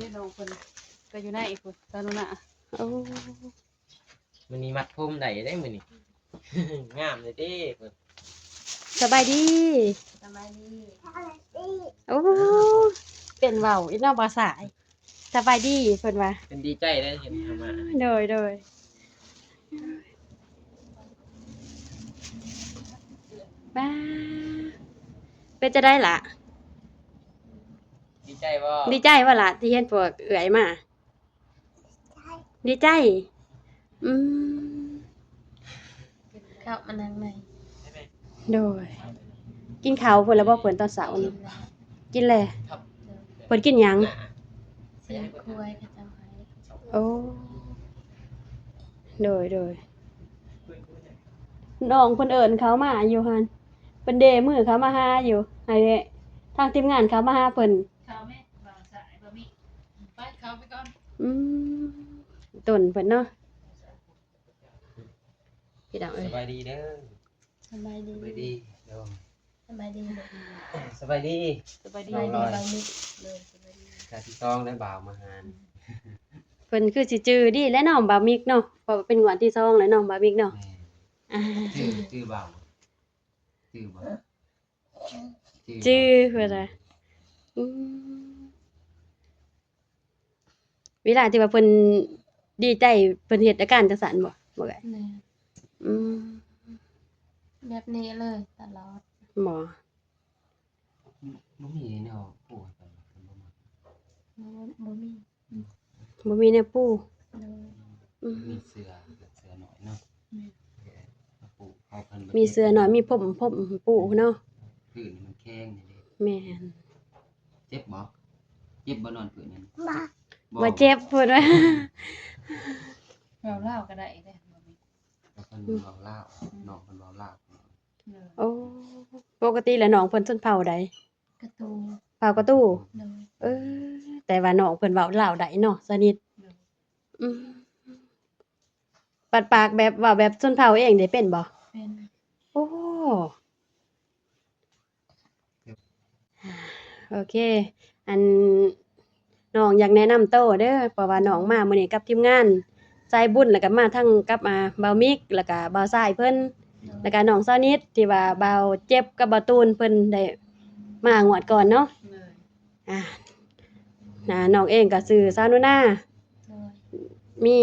ນີ້ນ້ອງເພິ່ນກໍຢູ່ໃນພຸ້ນ ສາວໜູນາ. ໂອ້ ມື້ນີ້ມັດຜົມໄດ້ເດ້ມື້ນີ້ ງາມເດ້ເດ້ເພິ່ນ. ສະບາຍດີ ສະບາຍດີ. ໂອ້ ເປັນເວົ້າອີກເນາະ ບໍ່ສາຍ. ສະບາຍດີເພິ່ນວ່າ ເພິ່ນດີໃຈເດ້ເຫັນເຮົາມາ. ໂດຍ ໂດຍ. ບ້າ ເປັນຈັ່ງໃດລະ? ດີໃຈບໍ່? ດີໃຈບໍ່ລະ ທີ່ເຫັນພວກເອື້ອຍມາ? ດີໃຈ. ອືມ ເຂົ້າມານັ່ງໃນ. ໂດຍ. ກິນເຂົ້າເພິ່ນແລ້ວບໍ່ ເພິ່ນຕອນເຊົ້ານີ້? ກິນແລ້ວ. ເພິ່ນກິນຫຍັງ? ຊີ້ນຄວາຍເຂົາເຈົ້າໃຫ້. ໂອ້ ໂດຍ ໂດຍ. ນ້ອງເພິ່ນເອີ້ນເຂົ້າມາຢູ່ຫັ້ນ ເພິ່ນເດມືເຂົ້າມາຫາຢູ່ ໃຫ້ທາງທີມງານເຂົ້າມາຫາເພິ່ນ. ເຂົ້າແມ່ ບ່າວສາຍ ບ່າວມິກ ໄປ ເຂົ້າໄປກ່ອນ. ອືມ ຕົ້ນເພິ່ນເນາະ ພີ່ນ້ອງເອີຍ. ສະບາຍດີເດີ. ສະບາຍດີ ສະບາຍດີ. ໂດຍ ສະບາຍດີ ສະບາຍດີ ສະບາຍດີ ບ່າວລອຍ. ໂດຍ ສະບາຍດີ. ກະທີສອງແລ້ວບ່າວມາຫາ ເພິ່ນຄືຊິຈື່ດີແຫຼະເນາະ ບ່າວມິກເນາະ ເພາະວ່າເປັນງວດທີສອງແລ້ວເນາະ ບ່າວມິກເນາະ. ຈື່ ຈື່ບ່າວ ຈື່ບໍ່? ຈື່ ຈື່ເພິ່ນນະ. ອືມ ເວລາທີ່ວ່າເພິ່ນດີໃຈ ເພິ່ນເຮັດອາການຈັ່ງຊັ້ນບໍ່ ບໍ່ເອື້ອຍ? ແມ່ນ. ອືມ ແບບນີ້ເລີຍຕະຫຼອດ. ບໍ່ ບໍ່ມີແນວປູໃຫ້ເພິ່ນ ເພິ່ນບໍ່ມັກ. ບໍ່ ບໍ່ມີ. ບໍ່ມີແນວປູ. ໂດຍ. ອືມ ມີເສື່ອ ເສື້ອໜ້ອຍເນາະ. ແມ່ນ. ເອົາປູເອົາເພິ່ນ ມີເສື່ອໜ້ອຍ ມີພົມ ພົມປູເນາະ. ພື້ນນີ້ມັນແຂງນີ້ເດ້. ແມ່ນ. ເຈັບບໍ່? ເຈັບບໍ່ນອນພື້ນນັ້ນ? ບໍ່ ບໍ່ເຈັບເພິ່ນວ່າ. ເວົ້າລາວກໍໄດ້ເດ້ ເພິ່ນເວົ້າລາວ ອືມ ນ້ອງເພິ່ນເວົ້າລາວ. ໂອ້ ປົກກະຕິແລ້ວນ້ອງເພິ່ນຊົນເຜົ່າໃດ? ກະຕູ. ເຜົ່າກະຕູ. ໂດຍ. ເອີ ແຕ່ວ່ານ້ອງເພິ່ນເວົ້າລາວໄດ້ເນາະ ສະໜິດ. ໂດຍ. ອືມ ປັດປາກແບບ ເວົ້າແບບຊົນເຜົ່າເອງໄດ້ເປັນບໍ່? ເປັນ. ໂອ້ ໂອເຄ ອັນ ນ້ອງຢາກແນະນຳໂຕເດີ ເພາະວ່ານ້ອງມາມື້ນີ້ກັບທີມງານສາຍບຸນ ແລ້ວກໍມາທັງກັບ ອ່າ ບ່າວມິກ ແລ້ວກໍບ່າວຊາຍເພິ່ນ ແລ້ວກໍນ້ອງສາວນິດ ທີ່ວ່າບ່າວເຈັບກັບບ່າວຕູນເພິ່ນໄດ້ມາງວດກ່ອນເນາະ. ໂດຍ. ອ່າ ນ້ອງເອງກໍຊື່ສາວໜູນາ. ໂດຍ. ມີ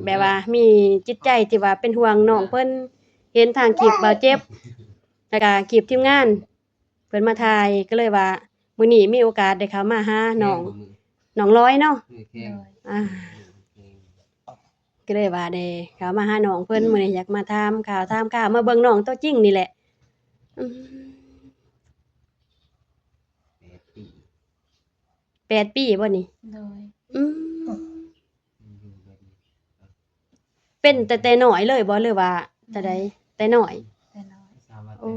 ແບບວ່າມີຈິດໃຈທີ່ວ່າເປັນຫ່ວງນ້ອງເພິ່ນ ເຫັນທາງຄລິບບ່າວເຈັບ ແລ້ວກໍຄລິບທີມງານ ເພິ່ນມາຖ່າຍ ກໍເລີຍວ່າມື້ນີ້ມີໂອກາດໄດ້ເຂົ້າມາຫານ້ອງ ແມ່ນບໍ່? ນ້ອງລອຍເນາະ. ແມ່ນ. ໂດຍ. ອ່າ ແມ່ນ. ກໍເລີຍວ່າໄດ້ເຂົ້າມາຫານ້ອງເພິ່ນ ອືມ ມື້ນີ້ຢາກມາຖາມຂ່າວ ຖາມຂ່າວ ມາເບິ່ງນ້ອງຕົວຈິງນີ້ແຫຼະ. ອືມ ແປດປີ ແປດປີບໍ່ນີ້? ໂດຍ. ອືມ ເປັນແຕ່ ແຕ່ນ້ອຍເລີຍບໍ່ ຫຼືວ່າແຕ່ໃດ? ແຕ່ນ້ອຍ. ແຕ່ນ້ອຍ. ໂອ້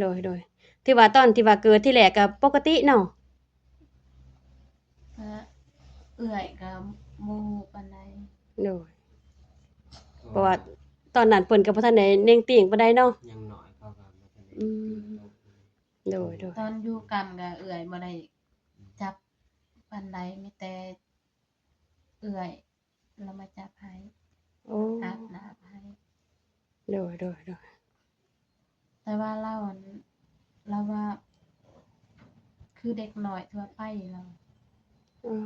ໂດຍ ໂດຍ. ຖືວ່າຕອນທີ່ວ່າເກີດທີແລກກໍປົກກະຕິເນາະ? ກະເອື້ອຍກໍບໍ່ຮູ້ປານໃດ. ໂດຍ. ເພາະວ່າຕອນນັ້ນເພິ່ນກໍບໍ່ທັນໄດ້ເໜັງຕີງປານໃດເນາະ. ຍັງນ້ອຍ ເຂົາກໍບໍ່ທັນໄດ້ ອືມ ເຕີບໂຕ. ໂດຍ ໂດຍ. ຕອນຢູ່ກັນກໍເອື້ອຍບໍ່ໄດ້ ອືມ ຈັບປານໃດ ມີແຕ່ເອື້ອຍລາວມາຈັບໃຫ້. ໂອ້ ອາບນ້ຳໃຫ້. ໂດຍ ໂດຍ ໂດຍ. ແຕ່ວ່າລາວ ອັນ ລາວວ່າຄືເດັກນ້ອຍທົ່ວໄປລາວ. ອໍ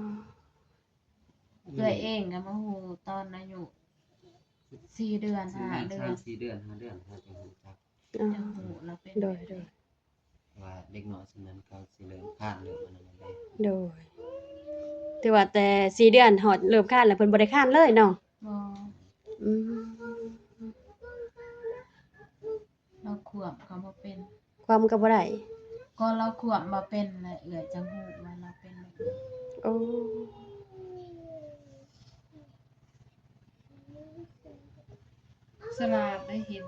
ເອື້ອຍເອງກໍມາຮູ້ຕອນອາຍຸສີ່ເດືອນ ຫ້າເດືອນ ສີ່ເດືອນ ຫ້າເດືອນ ເຮົາຈຶ່ງຮູ້ຈັກ. ອໍ ຈັ່ງຮູ້ລາວເປັນ. ໂດຍ ໂດຍ. ວ່າເດັກນ້ອຍສ່ຳນັ້ນເຂົາຊິເລີ່ມຄານເລີ່ມອັນນັ້ນແລ້ວເດ້. ໂດຍ. ຖືວ່າແຕ່ສີ່ເດືອນຮອດເລີ່ມຄານແລ້ວ ເພິ່ນບໍ່ໄດ້ຄານເລີຍເນາະ? ບໍ່. ອືມ. ລາວຂວບກໍບໍ່ເປັນ. ຂວບກໍບໍ່ໄດ້. ກໍລາວຂວບບໍ່ເປັນແຫຼະ ເອື້ອຍຈັ່ງຮູ້ວ່າລາວເປັນແບບນີ້. ໂອ້. ສະຫຼາດໄດ້ເຫັນ.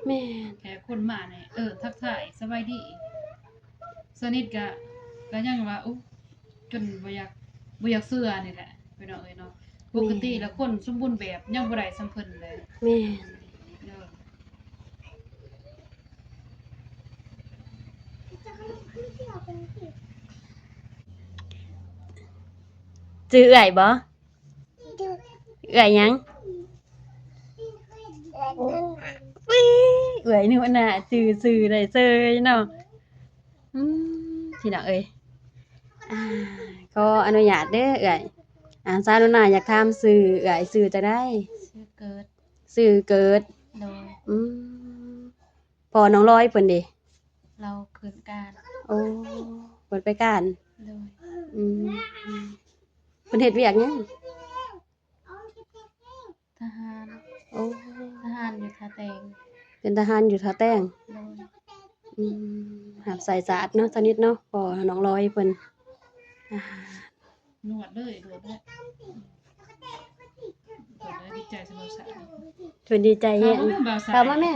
ແມ່ນ. ແຄ່ຄົນມານີ້ ເອີ ທັກທາຍ ສະບາຍດີ ສະໜິດກະ ກະຍັງວ່າ ໂອ້ ຈົນບໍ່ຢາກ ບໍ່ຢາກເຊື່ອນີ້ແຫຼະ ພີ່ນ້ອງເອີຍເນາະ. ແມ່ນ. ປົກກະຕິແລ້ວຄົນສົມບູນແບບຍັງບໍ່ໄດ້ສ່ຳເພິ່ນເລີຍ. ແມ່ນ. ເອີ. ເຈົ້າຂະໜົມຄືຊິເອົາໄປກິນ. ຊື່ເອື້ອຍບໍ່? ເອື້ອຍຫຍັງ? ອຸ້ຍ ເອື້ອຍໜູນາ ຈື່ຊື່ໄດ້ເຊີຍເນາະ. ອືມ ພີ່ນ້ອງເອີຍ ອ່າ ຂໍອະນຸຍາດເດີເອື້ອຍ. ອ່າ ສາວໜູນາຢາກຖາມຊື່ເອື້ອຍ ຊື່ຈັ່ງໃດ? ຊື່ເກີດ. ຊື່ເກີດ. ໂດຍ. ອືມ ພໍ່ນ້ອງລອຍເພິ່ນເດ? ລາວຂຶ້ນການ. ໂອ້ ເພິ່ນໄປການ. ໂດຍ. ອືມ ເພິ່ນເຮັດວຽກຫຍັງ? ທະຫານ. ໂອ້ ທະຫານຢູ່ທ່າແຕງ. ເປັນທະຫານຢູ່ທ່າແຕງ. ໂດຍ. ອືມ ຮັບໃຊ້ຊາດເນາະ ສະໜິດເນາະ ພໍ່ນ້ອງລອຍເພິ່ນ. ອ່າ ນວດເລີຍ ນວດເລີຍ ນວດເລີຍ ດີໃຈສຳລັບສາວ. ເພິ່ນດີໃຈແຮງ. ເຂົ້າມາແມ່ ເຂົ້າມາແມ່.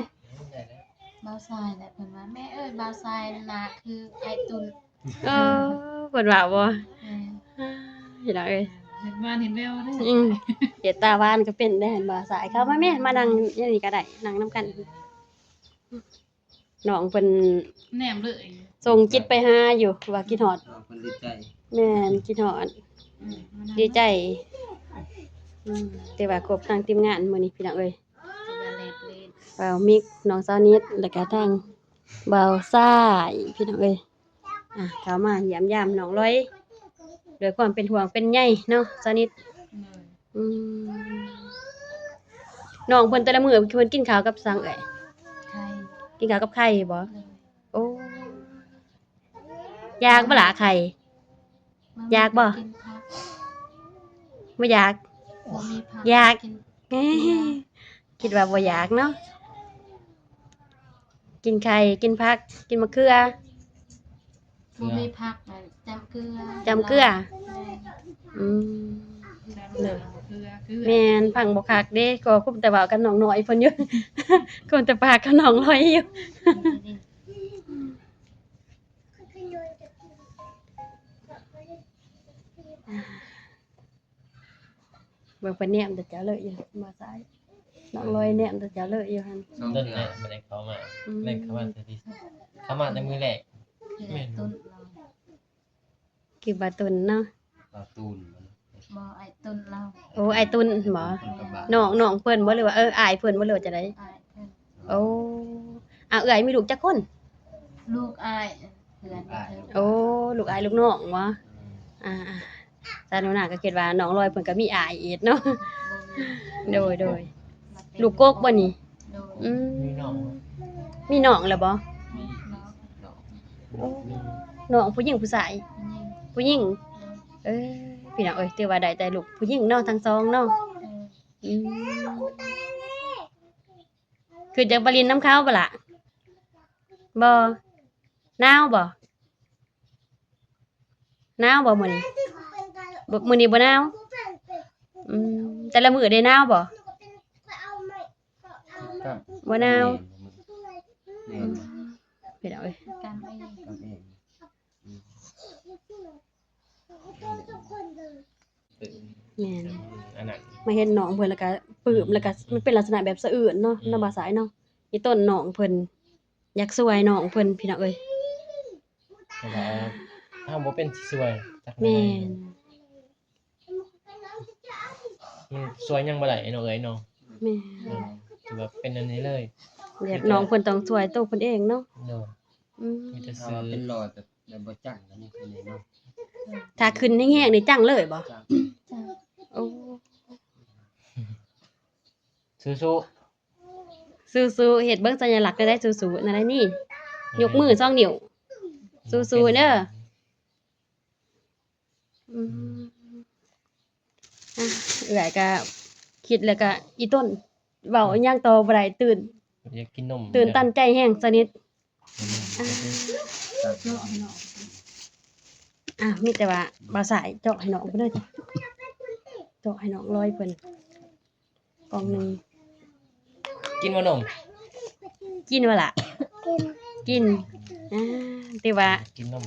ບ່າວຊາຍແຫຼະ ເພິ່ນວ່າ ແມ່ເອີຍ ບ່າວຊາຍໜ້າຄືອ້າຍຕຸ່ນ. ເອີ ເພິ່ນວ່າບໍ່? ແມ່ນ. ພີ່ນ້ອງເອີຍ ເຫັນຫວານເຫັນແວວເດ້. ອືມ ເຮັດຕາຫວານກໍເປັນໄດ້ ເຫັນບໍ່? ສາຍ ເຂົ້າມາແມ່ ມານັ່ງຢູ່ນີ້ກໍໄດ້ ນັ່ງນຳກັນ. ນ້ອງເພິ່ນແນມເລີຍ ສົ່ງຈິດໄປຫາຢູ່ ວ່າຄິດຮອດ. ນ້ອງເພິ່ນດີໃຈ. ແມ່ນ ຄິດຮອດ. ອືມ ດີໃຈ. ອືມ ແຕ່ວ່າຄົບທັງທີມງານມື້ນີ້ ພີ່ນ້ອງເອີຍ. ບ່າວມິກ ນ້ອງສາວນິດ ແລ້ວກະທາງບ່າວຊາຍ ພີ່ນ້ອງເອີຍ. ອ່າ ເຂົ້າມາຢ້ຽມຢາມນ້ອງລອຍ ດ້ວຍຄວາມເປັນຫ່ວງເປັນໃຍເນາະ ສາວນິດ. ໂດຍ. ອືມ ນ້ອງເພິ່ນແຕ່ລະມື້ເພິ່ນກິນເຂົ້າກັບສັງເອື້ອຍ? ໄຂ່. ກິນເຂົ້າກັບໄຂ່ບໍ່? ໂດຍ. ໂອ້ ຢາກບໍ່ລະໄຂ່? ຢາກບໍ່? ບໍ່ຢາກ. ບໍ່ມີຜັກ ຢາກ ກິນ ເອີ ຄິດວ່າບໍ່ຢາກເນາະ. ກິນໄຂ່ ກິນຜັກ ກິນມະເຂືອ. ບໍ່ມີຜັກ ຈ້ຳເກືອ ຈ້ຳເກືອ. ແມ່ນ. ອືມ ຈ້ຳເກືອ ເກືອ ເກືອ. ແມ່ນ ຟັງບໍ່ຄັກເດ້ ກໍຄຸມແຕ່ເວົ້າກັບນ້ອງນ້ອຍເພິ່ນຢູ່ ຄຸມແຕ່ປາກກັບນ້ອງລອຍຢູ່. ເບິ່ງເພິ່ນແນມແຕ່ເຈົ້າເລີຍຢູ່ ມາສາຍ ນ້ອງລອຍແນມແຕ່ເຈົ້າເລີຍຢູ່ຫັ້ນ. ສອງເທື່ອ ນັ້ນແຫຼະ ບໍ່ໄດ້ເຂົ້າມາ. ອືມ ແມ່ນເຂົ້າມາແຕ່ທີ່ ເຂົ້າມາແຕ່ມື້ແລກ. ແມ່ນ ຕົ້ນລາວ ຄືບ່າວຕຸ່ນເນາະ. ບ່າວຕຸ່ນ ບໍ່ ອ້າຍຕຸ່ນລາວ. ໂອ້ ອ້າຍຕຸ່ນບໍ? ແມ່ນ. ນ້ອງ ນ້ອງເພິ່ນບໍ ຫຼືວ່າ ເອີ ອ້າຍເພິ່ນບໍ ຫຼືວ່າຈັ່ງໃດ? ອ້າຍເພິ່ນ. ໂອ້ ອາ ເອື້ອຍມີລູກຈັກຄົນ? ລູກອ້າຍ ເພື່ອນ. ໂອ້ ລູກອ້າຍລູກນ້ອງບໍ? ອືມ ອ່າໆ ສາວໜູນາກໍຄິດວ່ານ້ອງລອຍເພິ່ນກໍມີອ້າຍອີກເນາະ. ໂດຍໆ. ລູກກົກບໍ່ນີ້? ໂດຍ. ອືມ ມີນ້ອງ ມີນ້ອງແລ້ວບໍ່? ມີນ້ອງ. ໂອ້ ນ້ອງຜູ້ຍິງຜູ້ຊາຍ? ຜູ້ຍິງ. ຜູ້ຍິງ. ໂດຍ. ເອີ ພີ່ນ້ອງເອີຍ ຖືວ່າໄດ້ແຕ່ລູກຜູ້ຍິງເນາະ ທັງສອງເນາະ. ໂດຍ. ອືມ ຄືຢາກໄປຫຼິ້ນນຳເຂົາບໍ່ລະ? ບໍ່. ໜາວບໍ່? ໜາວບໍ່ມື້ນີ້? ບໍ່ ມື້ນີ້ບໍ່ໜາວ? ອືມ ແຕ່ລະມື້ໄດ້ໜາວບໍ່? ບໍ່ໜາວ. ແມ່ນ ອືມ ພີ່ນ້ອງເອີຍ ກັນເອງ ກັນເອງ. ອືມ ແມ່ນ ອັນນັ້ນ ມາເຫັນນ້ອງເພິ່ນແລ້ວກະປຶ້ມ ແລ້ວກະມັນເປັນລັກສະນະແບບສະອື່ນເນາະ. ອືມ ນ້ອງບ່າວສາຍເນາະ ອີຕົ້ນນ້ອງເພິ່ນ ຢາກຊ່ວຍນ້ອງເພິ່ນ ພີ່ນ້ອງເອີຍ. ແຕ່ວ່າເຮົາບໍ່ເປັນຊິຊ່ວຍຈັກແນວໃດ. ແມ່ນ. ມັນຊ່ວຍຫຍັງບໍ່ໄດ້ເນາະເອື້ອຍເນາະ. ແມ່ນ. ເອີ ຖືວ່າເປັນອັນນີ້ເລີຍ ແບບນ້ອງເພິ່ນຕ້ອງຊ່ວຍໂຕເພິ່ນເອງເນາະ. ໂດຍ. ອືມ ມີແຕ່ຊື້ ເປັນຫຼອດແບບ ແບບບໍ່ຈັງ ອັນນີ້ຄືນີ້ເນາະ. ຖ້າຂຶ້ນແຮງໆນີ້ຈັງເລີຍບໍ່? ຈັງ. ໂອ້ ສູ້ໆ ສູ້ໆ ເຮັດເບິ່ງສັນຍາລັກແນວໃດ? ສູ້ໆ ແນວໃດນີ້? ຍົກມືສອງນິ້ວ. ສູ້ໆເດີ. ອືມ ອ່ະ ເອື້ອຍກະຄິດແລ້ວກະອີຕົ້ນ ເວົ້າຫຍັງຕໍ່ບໍ່ໄດ້ ຕື່ນ ຢາກກິນນົມ ຕື່ນຕັນໃຈແຮງຊະນິດ. ອ່າ ອ່າ ມີແຕ່ວ່າບ່າວສາຍເຈາະໃຫ້ນ້ອງເພິ່ນເດີ ເຈາະໃຫ້ນ້ອງລອຍເພິ່ນ ກ່ອງໜຶ່ງ. ກິນບໍ່ນົມ? ກິນບໍ່ລະ? ກິນ ກິນ. ອ່າ ຖືວ່າກິນນົມ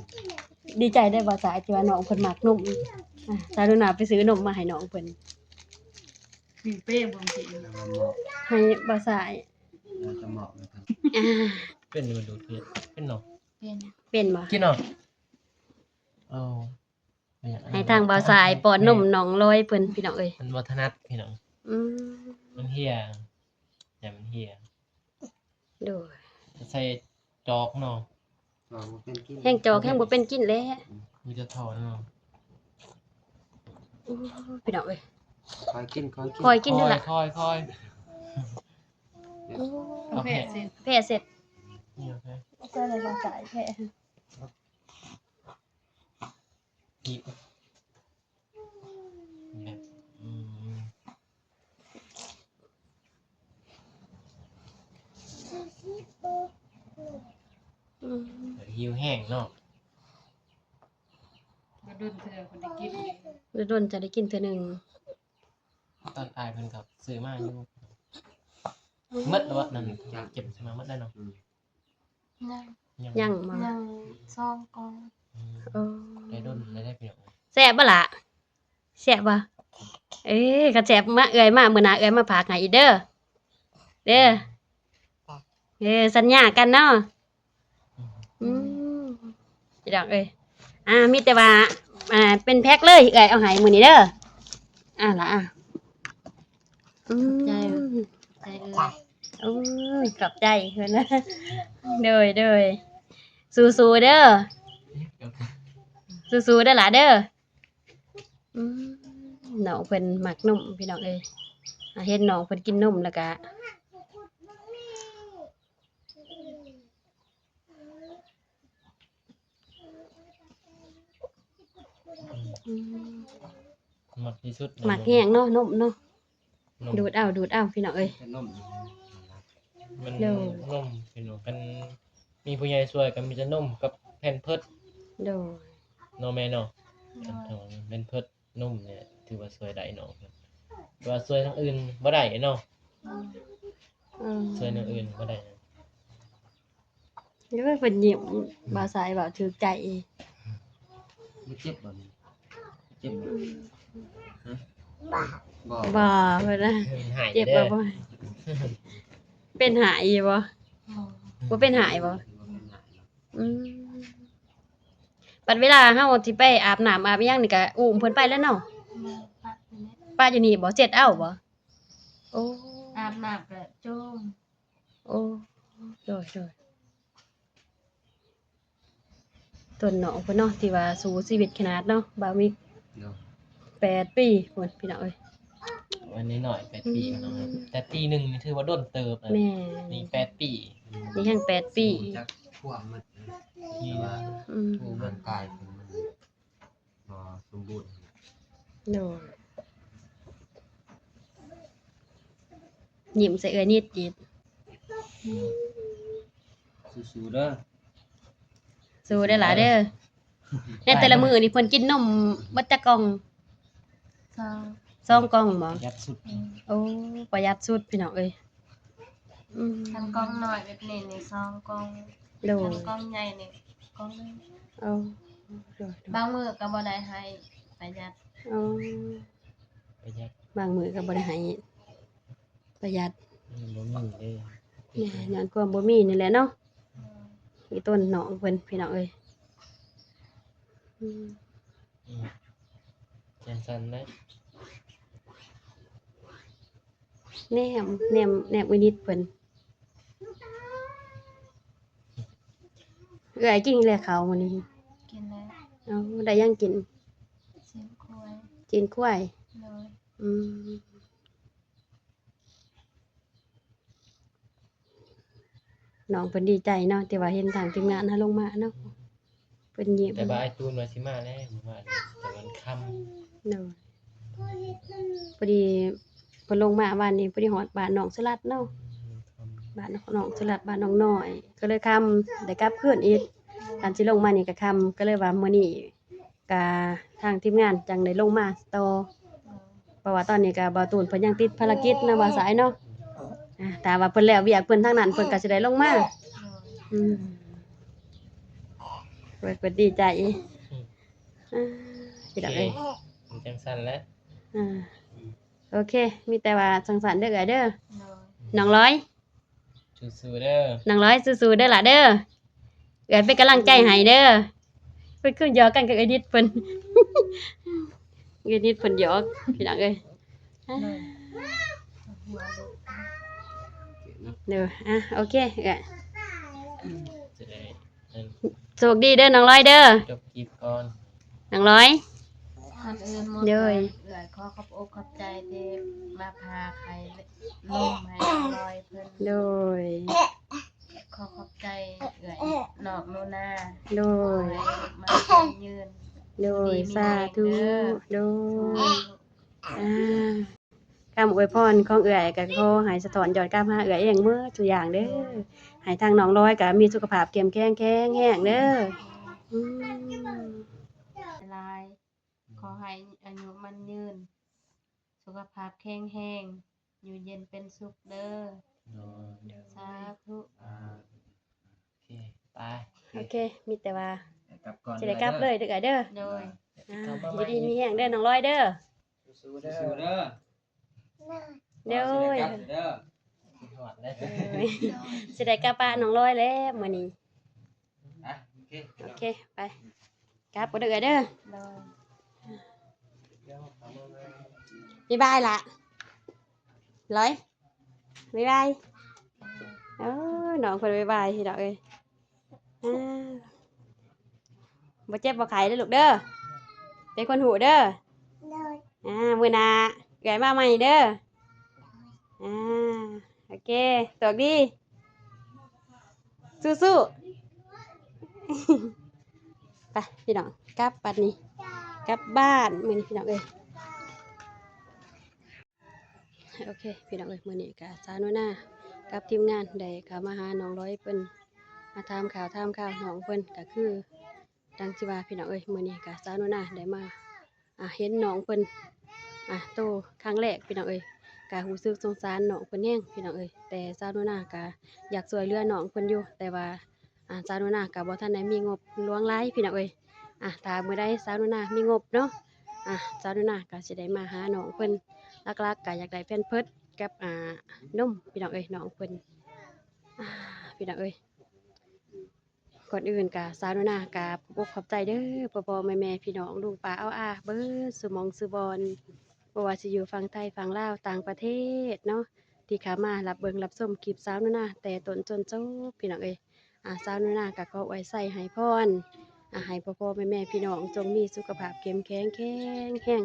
ດີໃຈເດີບ່າວສາຍ ທີ່ວ່ານ້ອງເພິ່ນມັກນົມ. ອ່າ ສາວໜູນາໄປຊື້ນົມມາໃຫ້ນ້ອງເພິ່ນ. ມີເປ້ບໍ່ກິນ ໃຫ້ບ່າວສາຍ. ອ່າ ເປັນບໍ່ດູດ ເປັນເນາະ? ເປັນ ເປັນບໍ່? ກິນເນາະ? ເອົາ. ໃຫ້ທາງບ່າວສາຍປ້ອນນົມນ້ອງລອຍເພິ່ນ ພີ່ນ້ອງເອີຍ. ມັນບໍ່ຖະໜັດ ພີ່ນ້ອງ. ອືມ ມັນເຫ່ຍ ຢ່າມັນເຫ່ຍ. ໂດຍ ໃສ່ຈອກເນາະ. ຈອກບໍ່ເປັນກິນ ແຮ່ງຈອກແຮ່ງບໍ່ເປັນກິນແຫຼະ. ອືມ ມີແຕ່ທໍ່ເນາະ. ໂອ້ ພີ່ນ້ອງເອີຍ ຄ່ອຍກິນ ຄ່ອຍກິນ ຄ່ອຍກິນເດີລະ. ຄ່ອຍໆ ຄ່ອຍໆ. ໂອ້ ເອົາແພະ ແພະເສັດ ນີ້ເອົາແພະ ໃສ່ໃນບ່າວສາຍແພະ. ອືມ ອືມ ຫິວແຮງເນາະ. ດົນໆເທື່ອເພິ່ນໄດ້ກິນ ດົນໆຈະໄດ້ກິນເທື່ອໜຶ່ງ. ຕອນອ້າຍເພິ່ນກໍຊື້ມາຢູ່. ອືມ ໝົດແລ້ວບໍ່? ນັ້ນເກັບຊື້ມາໝົດແລ້ວເນາະ. ອືມ ຍັງ ຍັງບໍ່? ຍັງສອງກ່ອງ. ອືມ ໂອ້ ໄດ້ດົນແລ້ວເດ້ພີ່ນ້ອງ. ແຊບບໍ່ລະ? ແຊບບໍ່? ເອີ ຄັນແຊບມາ ເອື້ອຍມາ ມື້ໜ້າເອື້ອຍມາຝາກໃຫ້ອີກເດີ ເດີ. ເອີ ສັນຍາກັນເນາະ. ອືມ ພີ່ນ້ອງເອີຍ ອ່າ ມີແຕ່ວ່າ ອ່າ ເປັນແພັກເລີຍ ເອື້ອຍເອົາໃຫ້ມື້ນີ້ເດີ. ອ່າລະ ອາ ອືມ ຂອບໃຈ ຂອບໃຈເອື້ອຍ. ໂອ້ຍ ຂອບໃຈເພິ່ນນະ. ໂດຍ ໂດຍ ສູ້ໆເດີ ສູ້ໆເດີຫຼາເດີ. ອືມ ນ້ອງເພິ່ນມັກນົມ ພີ່ນ້ອງເອີຍ. ເຫັນນ້ອງເພິ່ນກິນນົມແລ້ວກະ ອືມ ມັກທີ່ສຸດ ມັກແຮງເນາະ ນົມເນາະ. ນົມ ດູດເອົາ ດູດເອົາ ພີ່ນ້ອງເອີຍ. ແຕ່ນົມ ມັນ ໂດຍ ນົມ ພີ່ນ້ອງ. ຄັນມີຜູ້ໃຫຍ່ຊ່ວຍກໍມີແຕ່ນົມກັບແພມເພີດ. ໂດຍ ເນາະແມ່ເນາະ. ໂດຍ ແພມເພີດ ນົມນີ້ຖືວ່າຊ່ວຍໄດ້ນ້ອງ ແຕ່ວ່າຊ່ວຍທາງອື່ນບໍ່ໄດ້ເນາະ. ອືມ ອືມ ຊ່ວຍແນວອື່ນບໍ່ໄດ້. ໂອ້ຍ ເພິ່ນຍິ້ມ ບ່າວສາຍເວົ້າຖືກໃຈ. ບໍ່ເຈັບບໍ່ນີ້? ເຈັບບໍ່? ອືມ ຮະ? ບໍ່ ບໍ່ ເພິ່ນວ່າ ເປັນຫາຍ ເຈັບບໍ່? ເປັນຫາຍຢູ່ບໍ່? ບໍ່ ບໍ່ເປັນຫາຍບໍ່? ບໍ່ເປັນຫາຍ. ອືມ ບັດເວລາເຮົາຊິໄປອາບນ້ຳອາບຫຍັງນີ້ກະອຸ້ມເພິ່ນໄປແລ້ວເນາະ. ແມ່ນ ປະຢູ່ນີ້ ປະຢູ່ນີ້ບໍ່? ເຊັດເອົາບໍ່? ໂອ້ ອາບນ້ຳກະໂຈມ. ໂອ້ ໂດຍ ໂດຍ. ຕົ້ນນ້ອງເພິ່ນເນາະ ທີ່ວ່າສູ້ຊີວິດຂະໜາດເນາະ ບ່າວມິກ. ໂດຍ ແປດປີພຸ້ນ ພີ່ນ້ອງເອີຍ. ອັນນີ້ນ້ອຍ ແປດປີ ອືມ ເນາະ ແຕ່ປີໜຶ່ງນີ້ຖືວ່າດົນເຕີບນະ. ແມ່ນ ນີ້ແປດປີ ນີ້ແຮ່ງແປດປີ ຮູ້ຈັກຄວາມມັນ ແຕ່ວ່າ ອືມ ຮູ້ເບິ່ງກາຍເພິ່ນມັນ ບໍ່ສົມບູນ. ໂດຍ ຍິ້ມໃສ່ເອື້ອຍນິດໆ. ສູ້ໆເດີ ສູ້ເດີຫຼາເດີ. ໃນແຕ່ລະມື້ນີ້ເພິ່ນກິນນົມເບິດຈັກກ່ອງ? ສອງ ສອງກ່ອງບໍ່? ປະຢັດສຸດ. ອືມ ໂອ້ ປະຢັດສຸດ ພີ່ນ້ອງເອີຍ. ອືມ ຄັນກ່ອງນ້ອຍແບບນີ້ນີ້ສອງກ່ອງ. ໂດຍ ຄັນກ່ອງໃຫຍ່ນີ້ກ່ອງໜຶ່ງ. ໂອ້ ໂດຍໆ ບາງມື້ກໍບໍ່ໄດ້ໃຫ້ ປະຢັດ. ໂອ້ ປະຢັດ ບາງມື້ກໍບໍ່ໄດ້ໃຫ້ ປະຢັດ. ອືມ ບໍ່ມີເດ້. ແມ່ນ ຍ້ອນຄວາມບໍ່ມີນີ້ແຫຼະເນາະ. ອືມ ອີ່ຕົ້ນນ້ອງເພິ່ນ ພີ່ນ້ອງເອີຍ. ອືມ ອືມ ຈັ່ງຊັ້ນແຫຼະ. ແນມ ແນມ ແນມອຸນິດເພິ່ນ. ເອື້ອຍກິນແລ້ວເຂົ້າມື້ນີ້? ກິນແລ້ວ. ເອົາ ໄດ້ຫຍັງກິນ? ຊີ້ນຄວາຍ. ຊີ້ນຄວາຍ? ໂດຍ. ອືມ. ນ້ອງເພິ່ນດີໃຈເນາະ ທີ່ວ່າເຫັນທາງທີມງານເຮົາລົງມາເນາະ. ເພິ່ນຍິ້ມ. ແຕ່ວ່າອ້າຍຕູນວ່າຊິມາແລ້ວມື້ວານນີ້ ແຕ່ມັນຄ່ຳ. ໂດຍ. ພໍດີເພິ່ນລົງມາວານນີ້ ພໍດີຮອດບ້ານນ້ອງສຸລັດເນາະ. ອືມ ຄ່ຳ. ບ້ານນ້ອງສຸລັດ ບ້ານນ້ອງນ້ອຍ ກໍເລີຍຄ່ຳ ໄດ້ກັບຄືນອີກ. ຄັນຊິລົງມານີ້ກໍຄ່ຳ ກໍເລີຍວ່າມື້ນີ້ ກະທາງທີມງານຈັ່ງໄດ້ລົງມາຕໍ່ ເພາະວ່າຕອນນີ້ກະບ່າວຕູນເພິ່ນຍັງຕິດພາລະກິດນະ ບ່າວສາຍເນາະ. ອ່າ ຖ້າວ່າເພິ່ນແລ້ວວຽກເພິ່ນທາງນັ້ນ ເພິ່ນກະຊິໄດ້ລົງມາ. ອືມ ເພິ່ນ ເພິ່ນດີໃຈ. ອືມ ອ່າ ພີ່ນ້ອງເອີຍ ໂອເຄ ມັນຈັ່ງຊັ້ນແຫຼະ. ອ່າ ໂອເຄ ມີແຕ່ວ່າຈັ່ງຊັ້ນເດີເອື້ອຍເດີ. ໂດຍ. ນ້ອງລອຍ ສູ້ໆເດີ ນ້ອງລອຍ ສູ້ໆເດີຫຼະເດີ. ເອື້ອຍເປັນກຳລັງໃຈໃຫ້ເດີ. ພິ່ນຄືຢອກກັນກັບເອື້ອຍນິດເພິ່ນ ເອື້ອຍນິດເພິ່ນຢອກ ພີ່ນ້ອງເອີຍ. ເດີ ອ່ະ ໂອເຄ ເອື້ອຍ ຈະໄດ້ ໂຊກດີເດີນ້ອງລອຍເດີ ຈົບຄລິບກ່ອນ ນ້ອງລອຍ. ກ່ອນອື່ນໝົດ ໂດຍ ເອື້ອຍຂໍຂອບອົກຂອບໃຈທີ່ມາພາໄຂ່ນົມໃຫ້ນ້ອງລອຍເພິ່ນ ໂດຍ ຂໍຂອບໃຈເອື້ອຍນ້ອງໜູນາ ໂດຍ ມາເປັນຍືນ ໂດຍ ດີມີແຮງ ສາທຸ ເດີ ໂດຍ ສາທຸ ອ່າ ຄຳອວຍພອນຂອງເອື້ອຍກໍຂໍໃຫ້ສະທ້ອນຍ້ອນກັບຫາເອື້ອຍເອງໝົດທຸກຢ່າງເດີ ໃຫ້ທາງນ້ອງລອຍກໍມີສຸຂະພາບເຂັ້ມແຂງແຂງແຮງເດີ ອືມ ຫຼາຍ ຂໍໃຫ້ອາຍຸໝັ້ນຍືນ ສຸຂະພາບແຂງແຮງ ຢູ່ເຢັນເປັນສຸກເດີ ໂດຍ ສາທຸ ອ່າ ໂອເຄ ໄປ ໂອເຄ ມີແຕ່ວ່າ ໄດ້ກັບກ່ອນ ຊິໄດ້ກັບເລີຍເດີ ເອື້ອຍເດີ ໂດຍ ອ່າ ຢູ່ດີມີແຮງເດີນ້ອງລອຍເດີ ສູ້ໆເດີ ໂດຍ ຊິໄດ້ກັບເດີ ຄິດຮອດເດີ ຊິໄດ້ກັບປະນ້ອງລອຍແລ້ວມື້ນີ້ ອ່ະ ໂອເຄ ໂອເຄ ໄປ ກັບເດີເອື້ອຍເດີ ໂດຍ ບາຍບາຍລະ ລອຍ ບາຍບາຍ ໂອ້ ນ້ອງເພິ່ນບາຍບາຍ ພີ່ນ້ອງເອີຍ ອ່າ ບໍ່ເຈັບບໍ່ໄຂ້ເດີລູກເດີ ເປັນຄົນຮູ້ເດີ ໂດຍ ອ່າ ມື້ໜ້າເອື້ອຍມາໃໝ່ເດີ ອ່າ ໂອເຄ ໂຊກດີ ສູ້ໆ ໄປພີ່ນ້ອງ ກັບບັດນີ້ ກັບບ້ານມື້ນີ້ພີ່ນ້ອງເອີຍ. ໂອເຄ ພີ່ນ້ອງເອີຍ ມື້ນີ້ກະສາວໜູນາກັບທີມງານໄດ້ເຂົ້າມາຫານ້ອງລອຍເພິ່ນ ມາຖາມຂ່າວຖາມຄາວນ້ອງເພິ່ນ ກະຄືດັ່ງທີ່ວ່າພີ່ນ້ອງເອີຍ ມື້ນີ້ກະສາວໜູນາໄດ້ມາ ອ່າ ເຫັນນ້ອງເພິ່ນ ອ່າ ໂຕຄັ້ງແລກພີ່ນ້ອງເອີຍ ກະຮູ້ສຶກສົງສານນ້ອງເພິ່ນແຮງພີ່ນ້ອງເອີຍ ແຕ່ສາວໜູນາກະຢາກຊ່ວຍເຫຼືອນ້ອງເພິ່ນຢູ່ ແຕ່ວ່າ ອ່າ ສາວໜູນາກໍບໍ່ທັນໄດ້ມີງົບຫຼວງຫຼາຍພີ່ນ້ອງເອີຍ ອ່າ ຖ້າມື້ໃດສາວໜູນາມີງົບເນາະ ອ່າ ສາວໜູນາກໍຊິໄດ້ມາຫານ້ອງເພິ່ນ ຫຼັກໆກໍຢາກໄດ້ແພມເພີດກັບ ອ່າ ນົມພີ່ນ້ອງເອີຍ ນ້ອງເພິ່ນ ອ່າ ພີ່ນ້ອງເອີຍ ກ່ອນອື່ນກໍສາວໜູນາກໍຂອບອົກຂອບໃຈເດີ ພໍ່ໆແມ່ໆ ພີ່ນ້ອງ ລຸງປ້າອາວອາ ເບິດສູ່ໝ່ອງສູ່ບ່ອນ ບໍ່ວ່າຊິຢູ່ຝັ່ງໄທ ຝັ່ງລາວ ຕ່າງປະເທດເນາະ ທີ່ເຂົ້າມາຮັບເບິ່ງຮັບຊົມຄລິບສາວໜູນາແຕ່ຕົ້ນຈົນຈົບ ພີ່ນ້ອງເອີຍ ອ່າ ສາວໜູນາກໍຂໍອວຍໄຊໃຫ້ພອນ ອ່າ ໃຫ້ພໍ່ໆແມ່ໆ ພີ່ນ້ອງຈົ່ງມີສຸຂະພາບເຂັ້ມແຂງແຂງແຮງ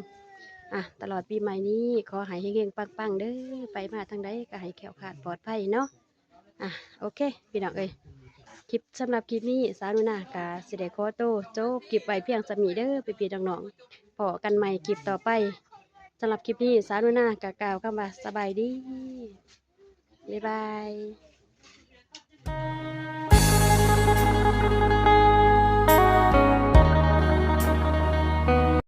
ອ່າ ຕະຫຼອດປີໃໝ່ນີ້ ຂໍໃຫ້ເຮັງໆປັງໆເດີ ໄປມາທາງໃດກໍໃຫ້ແຄ້ວຄາດປອດໄພເນາະ ອ່າ ໂອເຄ ພີ່ນ້ອງເອີຍ ຄລິບ ສຳລັບຄລິບນີ້ ສາວໜູນາກໍຊິໄດ້ຂໍໂຕຈົບຄລິບໄວ້ພຽງສ່ຳນີ້ເດີ ພີ່ໆນ້ອງໆ ພໍ້ກັນໃໝ່ຄລິບຕໍ່ໄປ ສຳລັບຄລິບນີ້ ສາວໜູນາກໍກ່າວຄຳວ່າສະບາຍດີ ບາຍບາຍ.